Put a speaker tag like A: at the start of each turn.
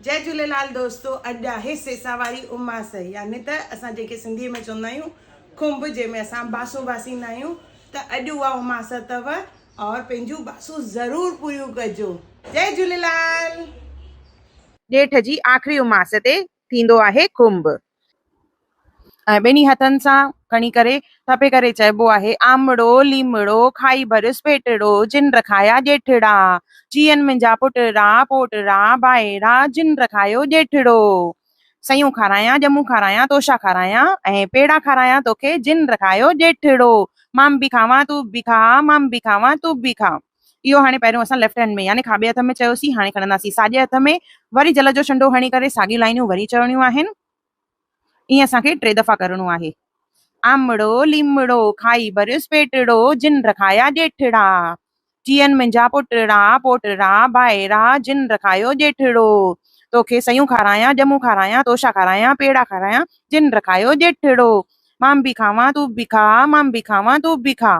A: جئي جهوليلال دوستو اڄ آهي سيسا واري اماس يعني ته اسان جنهن کي سنڌي ۾ چوندا آهيون کنڀ جنهن ۾ اسان باسون باسيندا آهيون ته اڄ اها اماس اٿو اور پنهنجون باسون ضرور پوريون ڪجو جئي جهوليلال. ڄيٺ جي آخري اماس تي ٿيندو آهي کنڀ. ۽ ٻنهي هٿن سان کڻي ڪري ٿڦي ڪري چئبو آهي، آمڙو ليمڙو کائي ڀريس پيٽڙو، جن رکايا ڄيٺڙا. جيئن منهنجا پٽڙا، پوٽڙا، ڀائرا، جن رکايو ڄيٺڙو. سيون کارايان، ڄمون کارايان، توشا کارايان ۽ پيڙا کارايان توکي، جن رکايو ڄيٺڙو. مان به کاوان تون به کاء، مان به کاوان تون به کاء. اهو هاڻي پهريون اسان ليفٽ هينڊ ۾ يعني کاٻي هٿ ۾ چيوسين، هاڻي کڻنداسين ساڄي هٿ ۾، وري جل جو ڇنڊو هڻي ڪري ساڳيون لائينون وري چوڻيون آهن. ائين اسان کي ٽي دفعا ڪرڻو آهي. آمڙو ليمڙو کائي ڀريس پيٽڙو، جن رکايا ڄيٺڙا. جيئن منهنجا پٽڙا، پوٽڙا، ڀائرا، جن رکايو ڄيٺڙو. توکي سيون کارايان، ڄمون کارايان، توشا کارايان، پيڙا کارايان، جن رکايو ڄيٺڙو. مان به کاوان تون به کاء، مان به کاوان تون به کاء.